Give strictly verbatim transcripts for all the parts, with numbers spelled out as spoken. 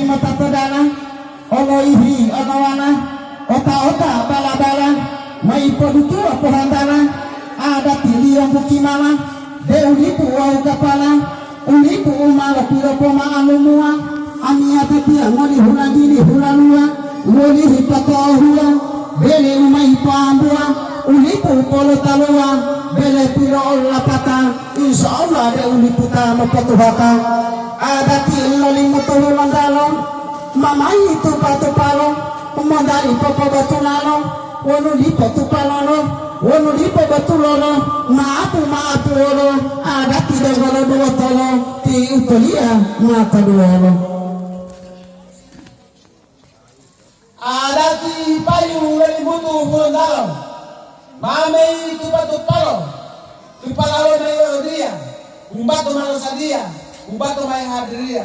Mota to dala, oloihi onowana, ota-ota bala-bala, mai podutuwa pohantala, adati liyombu kimala, deu lipu wawu kapala, u lipu u ma lopilopoma'alumuwa, amiyatotiya moli hunagili hulaluwa, wolihi poto'ohuwa, bele u ma ipoambuwa, u lipu polotaluwa, bele pilo'olapata, insya Allah deu liputa mopotuhata. Adati lolimutu Hulontalo, mamayi tupa-tupalo, modali popobotunalo, wonu dipo tupalolo, wonu dipo botulolo, maapu-maapuwolo, adati donggo lo duwotolo, ti utoliya mata duwolo. Adati payu lolimutu Hulontalo, mamei tupa-tupalo, tupalalo mayi odiya, humbato ma losadiya, humbato mayi hadiriya,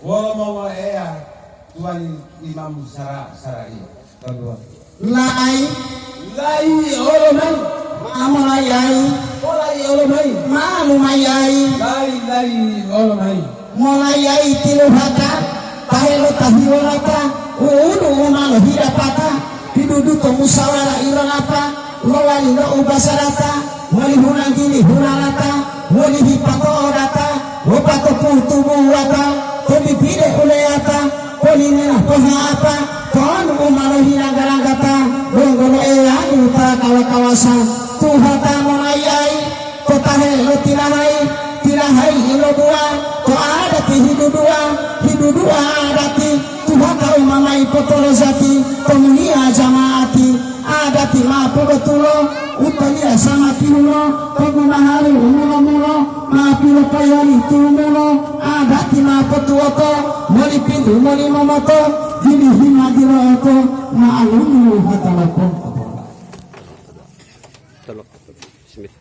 wolo mongoeya tuwani imam sara-, sara'iya. Lai. Lai olo mayi. Ma molayi ai. Molayi olo mayi. Ma lumayi ai. Lai, lai olo mayi. Molayi ai tiluhata, tahe lo tahiwolata, wu'udu u ma lohidapata, hidudu to musawara ilolapa, lowali lo ubasarata, woli hunanggili hulalata, woli hipato'odata, wopatoputubuwata, to bibide uleyata, polinela poha'apa, tonu u ma lohilanggata-langgata, donggo lo Eyanu ta kawa-kawasa, tuhata molayi ai, to tahe lo tilahai, tilahai ilobuwa, to adati hiduduwa, hiduduwa adati, tuhata u ma mayi potolozati, to mulia jama'ati, adati ma pobotulo, utoliya samatihulo, pogumahalu mulo-mulo, ma pilopoyoli tumulo, adati ma potuwoto, moli pintu moli momoto, dilihi ma dilo'oto, ma'alumu hatolopo. Tolok. Bismillah.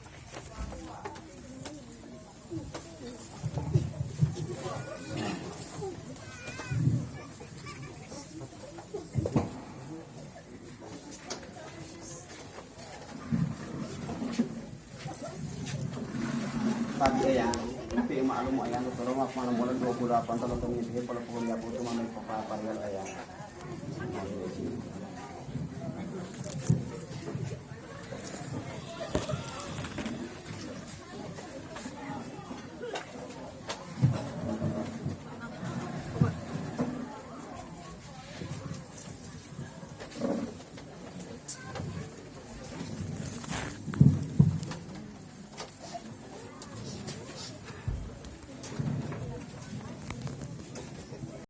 Pagi Eyang, napi ma'alumu Eyang, tolong aku malam bulan dua puluh delapan, tolong kami bihe, kalau pukul dua puluh cuma main papa, pariwal Eyang.